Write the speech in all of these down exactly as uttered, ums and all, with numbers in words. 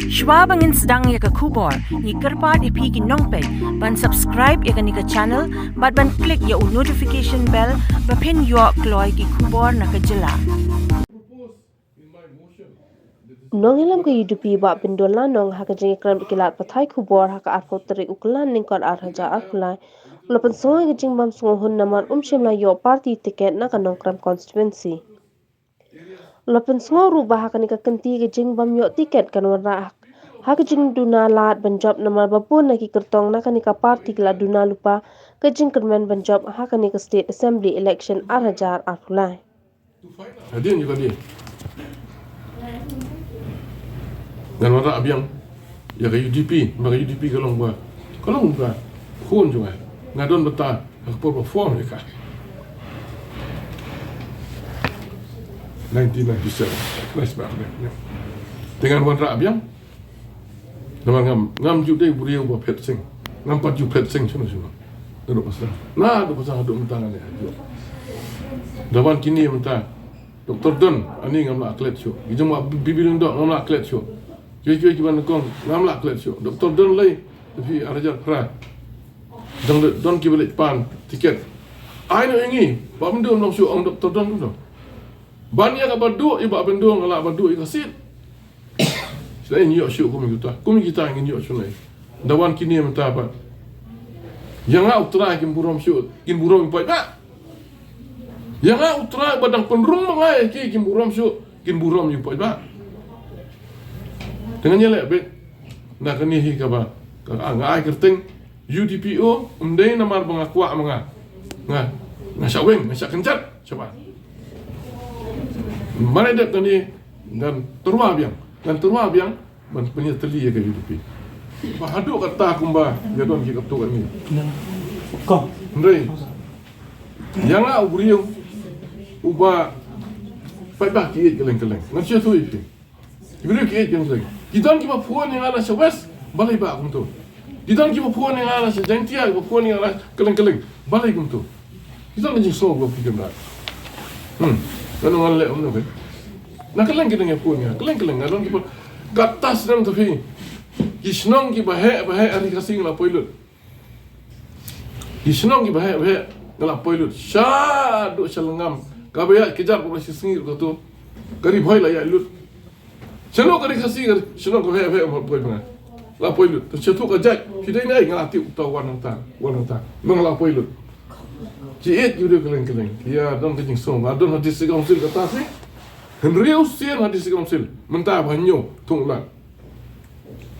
Shuwa ba ngin sdang ïa ka khubor, ngi kyrpad ïa phi ki nongpeit ban subscribe ïa kane ka channel bad ban click ïa u notification bell ba phin ïoh kloi ki khubor na ka jylla. Nongïalam ka U D P Bah Byndon Lanong ha ka jingïakren bad ki lad pathai khubor ha ka arphew tarik u Kyllalyngkot arhajar arphew lai u la pynsngew ïa ka jingbym sngewhun namar um shym la ïoh party ticket na ka Nongkrem constituency. U la pynsngew ruh ba ha kane ka kynti ka jingbym ïoh ticket kan wanrah ha ka jingduna lad ban jop namar ba bun na ki kyrtong na kane ka party ki la duna lypa ka jingkyrmen ban jop ha kane ka State Assembly election arhajar arphew lai. Hadien ïa ka dien ngan wanrah biang ïa ka U D P, ba ka U D P ka long ba, ka long ba khun jong nga, nga don bynta ha ka por ba form ïa ka nineteen ninety-seven. Nice ba, ne, ne. Te ngan wanrah biang. Namar ngam, ngam ju dei u briew ba phet seng. Ngam pat ju phet seng shuh shuh. Naduh ba sdang, naduh ba sdang haduh mynta ngan ïa ju. Da wan kine mynta, Doktor Don, ani ngam lah klet shuh. Ki jong ma Bibi Lyngdoh ngam lah klet shuh. Kiwei kiwei kiba nyngkong ngam lah klet shuh. Doktor Don Lei, phi arhajar phra. Dang don kiba leit pan tiket. Ai noh ïa ngi, Bah Byndon long shuh, ong Doktor Don kumno. Ban ïa kaba duh ïa Bah Byndon, nga lah ba duh ïa ka seat. Shu nai ngin ïoh shuh kum kita, kum kita ngin ïoh shu nai. Da wan kine mynta pat, ïa nga U Trai kin burom shuh, kin burom ïa u paidbah. Ïa nga U Trai ba dang pynrung ma nga ïa ki, kin burom shuh, kin burom ïa u paidbah. Te ngan ïaleh beit na kane hi kaba, ka, ah, nga ai kyrteng U D P O, ym dei namar ba nga kwah ma nga. Nga, nga shah weng, nga shah kynjat, shaba. Mar ïa dep kane ngan tyrwa biang, ngan tyrwa biang ban pynïatylli ïa ka U D P. Ba haduh katta kumba ïa don ki katto katne. Hynrei ïa nga u briew uba paidbah ki ïeit kylleng kylleng. Ngan shu ïathuh ïa phi. Ki briew ki ïeit kylleng kylleng. Ki don kiba phone ïa nga na sha West, balei ba kumto. Ki don kiba phone ïa nga na sha Jaintia, kiba phone ïa nga na kylleng kylleng, balei kumto. Ki don ka jingsngew ba phi kynrad. Hmm. Ngan ong ngan leh kumno phi. Na kylleng ki dang ïa phone ïa nga, kylleng kylleng, nga don kiba, kata sdang to phi. Ki shnong kiba heh ba heh ha Ri Khasi nga la poi lut. Ki shnong kiba heh ba heh nga la poi lut. Shaduh sha Lyngngam, kaba ïaid ka jar kaba shi sngi ruh kato, ka Ri Bhoi la ïaid lut. Shano ka Ri Khasi, ka shnong kaba heh ba heh nga la poi lut. Te shaduh ka jait, phi dei ne ai, nga la tip uta u wan hangta, wan hangta, ma nga la poi lut. Ki ïeit ki briew kylleng kylleng. Ïa don ka jingsngew, nga don ha District Council kata sien. Hynriew sien ha District Council. Mynta ba hynñiew thung lad.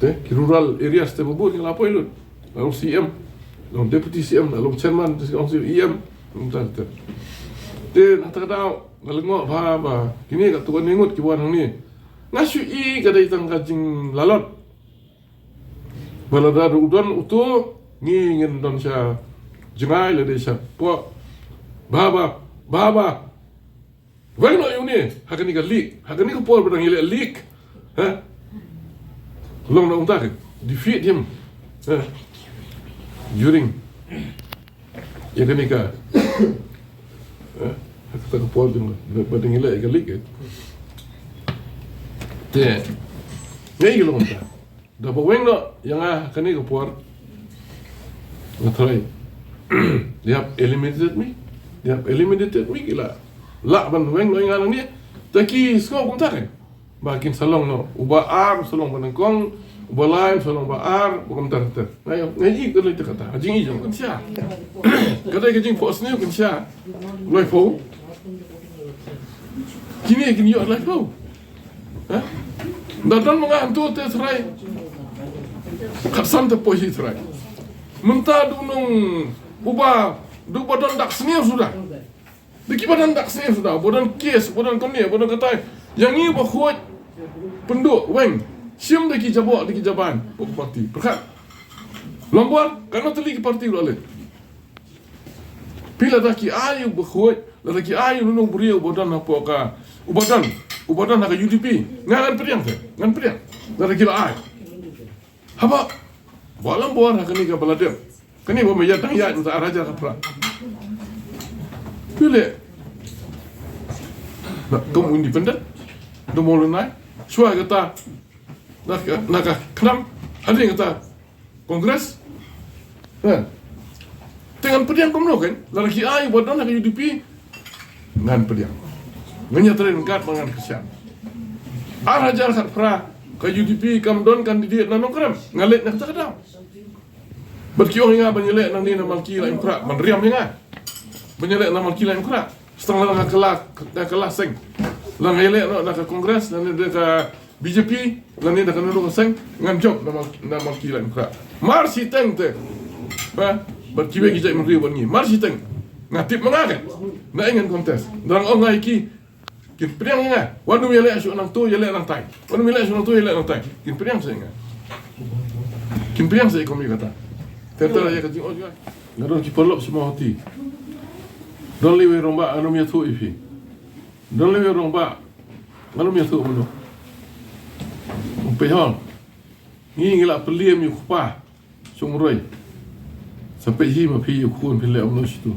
Te ki rural areas te ba bun nga la poi lut. Nga long C M, long Deputy C M, nga long Chairman District Council, E M, long ta te. Te na kata ka daw nga lyngngoh bha ba kine katto katne ngut ki wan hangne. Nga shu i ka dei tang ka jinglalot. Ba lada u don uto, ngi ngin don sha jngai lada sha poh. Bha ba, bha ba. Weng noh ïa une ha kane ka league, ha kane ka por ba dang ïaleh league. Ha? Long na kumta ka defeat him. Ha? During ïa kane ka, ha? Ha kata ka por jong ba dang ïaleh ka league. Te ngi long kumta. Da ba weng noh ïa nga ha kane ka por, nga tharai they have eliminated me. They have eliminated me, ki la lah ban weng noh ïa nga nangne. Te ki sngew kumta kein ba kin sa long noh uba ar, sa long ba nyngkong, uba lai, sa long ba ar, ba kumta ter ter. Nga ïoh, nga ïohi ka dei kata, ka jingi jong ka, kan sha. Ka dei ka jingphohsniew, kan sha. Laiphew. Kine kin ïoh laiphew. Ha? Da don ma nga hangto te trai. Khatsan te poi hi trai. Mynta da u nong uba, da uba don dak sniew suda. Da kiba don dak sniew suda, ba don kes, ba don kane, ba don katai. Ïa ngi ba khuid pynduh weng. Shim da ki jaboh, da ki jaban. Pok parti. Pyrkhat. Lambor, katno tylli ki parti ruh leh. Phi lada ki ai u bakhuid, lada ki ai u nongbriew uba don hapoh ka, uba don, uba don ha ka U D P. Nga ngan pdiang te, ngan pdiang. Lada ki la ai. Haba, ba lambor ha kane kaba la dep. Kane ba me ïa tang ïa mynta ar hajar ka phra. Phi leh. Na, kum u independent. Da mo lynai. Shuwa kata. Na ka, na ka khnam, hadien kata Congress. Ha. Te ngan pdiang kumno kan? Lada ki ai ba don ha ka U D P, ngan pdiang. Ngan ïatrei ryngkat bad ngan kyrshan. Ar hajar khatphra, ka U D P kam don candidate na Nongkrem. Nga leit na kata ka daw. Bad ki ong ïa nga ban ïaleh nangne na Malki Laitumkhrah, ban riam ïa nga ban ïaleh na Malki Laitumkhrah. Sa tang lada nga kylla, nga kylla seng, lada nga ïaleh noh na ka Congress, lane da ka B J P, lane da kano kano ka seng, ngan jop na Mal-, na Malki Laitumkhrah. Mar shiteng te. Ha? Bad kiwei ki jaitbynriew bad ngi, mar shiteng. Nga tip ma nga kan, na ïa ngan contest. Dang ong nga ïa ki, kin pdiang ïa nga. Wat nym ïaleh shuh nangto, ïaleh nangtai. Wat nym ïaleh shuh nangto, ïaleh nangtai. Kin pdiang sa ïa nga. Kin pdiang sa ïa kum ïa kata. Te te ïa ka jingong jong nga. Nga don ki paralok sha Mawhati. Don la iwei rangbah, ngan ym ïathuh ïa phi. Don la iwei rangbah, ngan ym ïathuh mano. Ym peit hok. Ngi ngi la pynliem ïa u kpa Shongmroi. Sa peit hi ma phi ïa u khun phi leh mano shitu.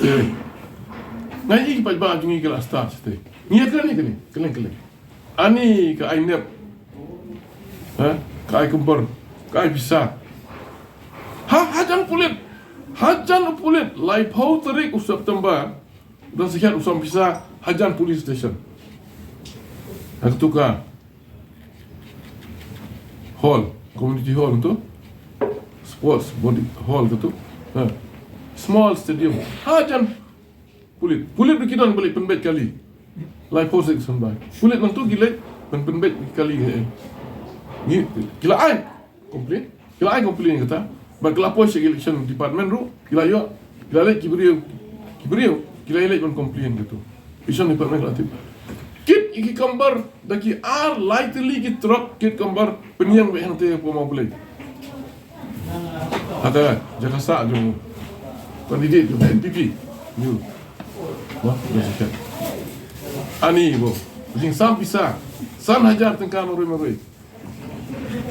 Te nga ïohi ki paidbah jong ngi ki la stad shatei. Ngi ïa kane kane, kylleng kylleng. Ani ka ai nep. Ha? Ka ai kumbar, ka ai pisa. Ha, hajan pulit. Hajan u pulit, laiphew tarik u September, u dang sakhiat u sam pisa hajan police station. Ha katu ka hall, community hall tu. Sports body hall katu. Ha. Small stadium. Hajan pulit. Pulit ruh ki don ba leit pynbeit kali. Laiphew six san bai. Pulit nangtu ki leit ban pynbeit kali, eh. Ngi, ki la ai complain. Ki la ai complain kata. Bad ki la poi sha election department ruh, ki la ïoh, ki la leit ki briew, ki briew, ki la leit ban complain katu. Election department ki la tip. Kit ïa ki kumbar da ki ar lai tylli ki truck, kit kumbar pynïeng beit hangtei hapoh Mawblei. Ha ka jaka sah jong u candidate jong u N P P. Ïa u. Noh, ïa u. Ani bo. Jingsam pisa. San hajar tyngka marwei marwei.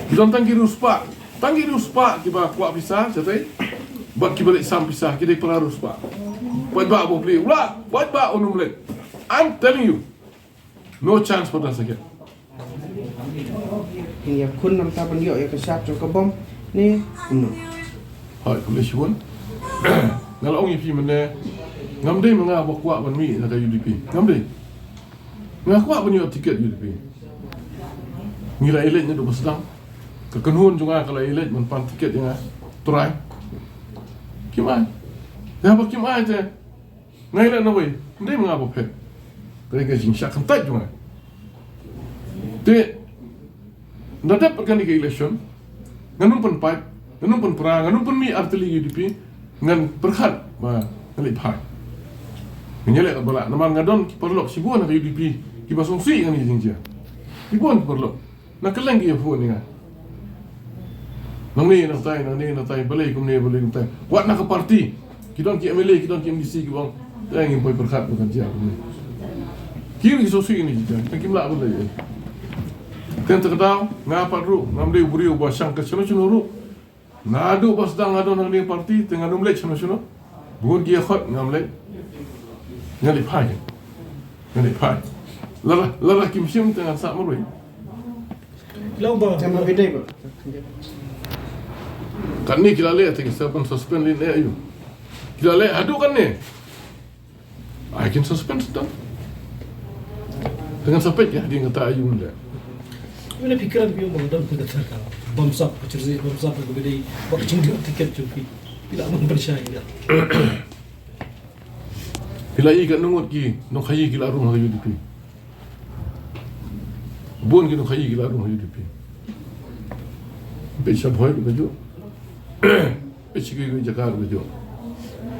Ki don tang ki riewspah. Tang ki riewspah kiba kwah pisa, shatei. Bad kiba leit sam pisa, ki dei para riewspah. Paidbah ba plie, u la, paidbah un ym leit. I'm telling you. No chance for that again. Ïa khun namar ban ïoh ïa ka shap jong ka bom ne kumno? Hooid, khublei shibun. Nga la ong ïa phi mynne, ngam dei ma nga ba kwah ban mih na ka U D P. Ngam dei. Nga kwah ban ïoh tiket U D P. Ngi la ïaleit naduh ba sdang. Ka kynhun jong nga ka la ïaleit ban pan tiket ïa nga. Trai. Kim ai. Ïa ba kim ai te. Nga ïaleh na wei, ym dei ma nga ba phet. Ka dei ka jingshah kyntait jong nga. Te, na dep pat kane ka election, ngan ym pynpait, ngan ym pynpra, ngan ym pynmih ar tylli U D P, ngan pyrkhat ba ngan leit phai. Ngan ïaleh katba lah, namar nga don ki paralok shibun ha ka U D P, kiba sngewsih ïa kane ka jingjia. Shibun ki paralok. Na kylleng ki ïa phone ïa nga. Nangne nangtai, nangne nangtai, balei kumne, balei kumtai. Wat na ka party. Ki don ki M L A, ki don ki M D C, ki ong, te ngim poi pyrkhat ba kan jia kumne. Ki ri ki sngewsih ïa kane ka jingjia. Te kim lah ban leit. Te kata ka daw, nga pat ruh, ngam dei u briew ba shang ka shano shano ruh. Naduh ba sdang nga don hangne party, te ngan ym leit shano shano. Bun ki ïa khot, ngam leit. Ngan leit phai. Ngan leit phai. Lada, lada kim shim te ngan sah marwei. Long ba. Te ma bidai ba. Katne ki la leh te ki sa ban suspend lynti aïu. Ki la leh haduh katne. Ai kin suspend sdang. Te ngan sa peit ïa hadien kata aïu ngan leh. Ïa, phi kren phi ong ba don phi kata ka bamsap, ka jersey bamsap, ka bidei, ba ka jingdon tiket jong phi. Phi lah ban pynshai ïa. Phi la ïohi katno ngut ki nongkhaïi ki la rung ha ka U D P. Bun ki nongkhaïi ki la rung ha U D P. Peit sha Bhoi ruh kajuh. Peit sha kiwei kiwei jaka ruh kajuh.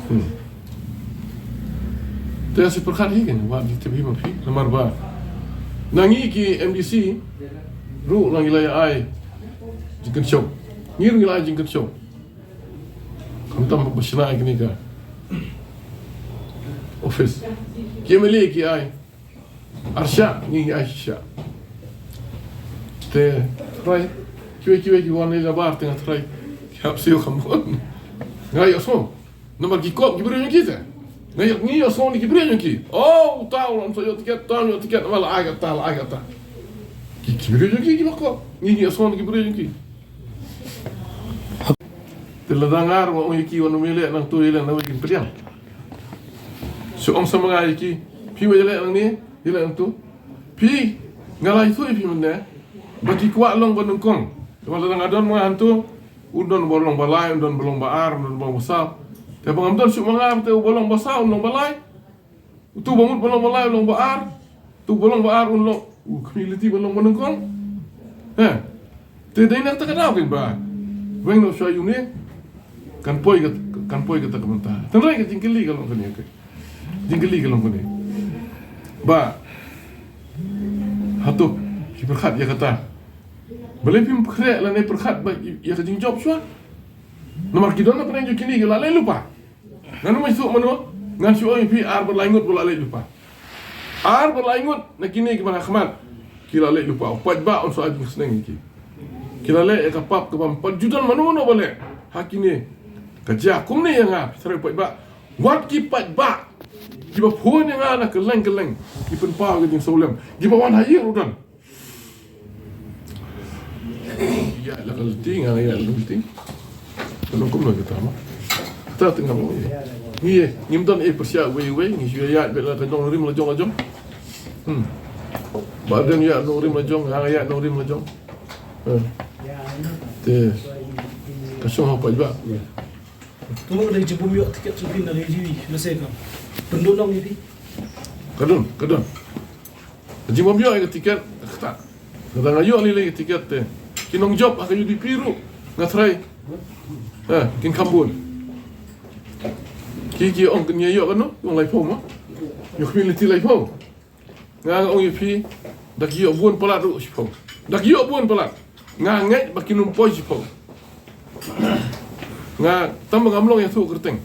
Hmm. Te nga shu pyrkhat hi kein, wat ju tip hi ma phi, namar ba na ngi ki M D C ruh ngi la ïa ai jingkynshew. Ngi ruh ngi la ai jingkynshew. Khamtam ba shna ïa kane ka office. Ki M L A ki ai arshah, ngi ngi ai shisha. Te, trai, kiwei kiwei ki wan lei labar te nga trai. Ki hap siew kham bun. Nga ïohsngew. Namar ki kop ki briew jong ki te. Ngi ïoh, ngi ïohsngew na ki briew jong ki. Oh, uta u la ym shym ïoh tiket, uta u ïoh tiket, namar la ai kata, la ai kata. Ki, ki briew jong ki kiba khot. Ngi, ngi ïohsngew na ki briew jong ki. Te lada nga ruh nga ong ïa ki, wat nym ïaleh nangto, ïaleh nangwei, kin pdiang. Shu ong sa ma nga ïa ki, phi wat ïaleh nangne, ïaleh nangto. Phi, nga la ïathuh ïa phi mynne ba ki kwah long ba nyngkong. Te lada nga don ma nga hangto, un don ba long ba lai, un don ba long ba ar, un don ba long ba saw. Te ba ngam don shuh ma nga, te uba long ba saw un long ba lai. Uto uba mut ba long ba lai un long ba ar. Uto uba long ba ar un long, u khmih lynti ba long ba nyngkong. He. Te dei na kata ka daw kein ba weng noh shuwa ïa une, kan poi ka, kan poi kata ka bynta. Tang re ka jingkylli ka long kane, okay. Jingkylli ka long kane. Ba hato ki pyrkhat ïa kata. Balei phim khreh lane pyrkhat ba ïa ka jingjop shuwa? Namar ki don na pdeng jong kine ki la leh lypa. Ngan ym ïathuh mano, ngan shu ong ïa phi, ar bad lai ngut ba la leh lypa. Ar bad lai ngut na kine kiba ha khmat ki la leh lypa. U paidbah un sa ai jingsneng ïa ki. Ki la leh ïa ka pap kaba ym pat ju don mano mano ba leh ha kine. Ka jia kumne ïa nga, phi tharai u paidbah. Wat ki paidbah kiba phone ïa nga na kylleng kylleng, ki pynpaw ïa ka jingsngewlem, kiba wan ha ïing ruh don. Ïa la ka lynti, nga ïa la ka lynti. Ka long kumno kita ma. Kita tengah mo. Ngi, ngim don ei pyrshah wei wei, ngi shu ïa bad la ka jong rim la jong la jong. Hmm. Ba dang ïa nongrim la jong, nga ïa nongrim la jong. Eh. Te ka shong ha paidbah. Tuma ka dei jingbym ïoh tiket sha phi na review na se ka. Pynduh nong ïa phi. Ka don, ka don. Ka jingbym ïoh ïa ka tiket, kata. Lada nga ïoh lei lei ka tiket te, ki nongjop ha ka U D P ruh nga tharai, eh, kin kham bun. Ki, ki ong kin ïa ïoh kano, ong laiphew ma. Ïoh khmih lynti laiphew. Nga, nga ong ïa phi, da ki ïoh bun palat ruh shiphew. Da ki ïoh bun palat. Nga ngeit ba kin ym poi shiphew. Nga, tang ba ngam long ïathuh kyrteng.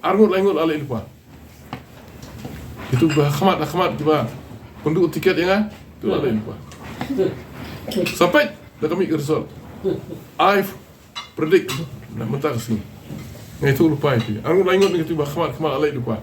Ar ngut lai ngut la leh lypa. Itu ba khmat, khmat kiba pynduh tiket ïa nga, tu la leh lypa. Sa peit da ka mih ka result. I predict na mynta ka sngi. Nga ïathuh lypa ïa phi. Ar ngut lai ngut kitu ba khmat, khmat la leh lypa.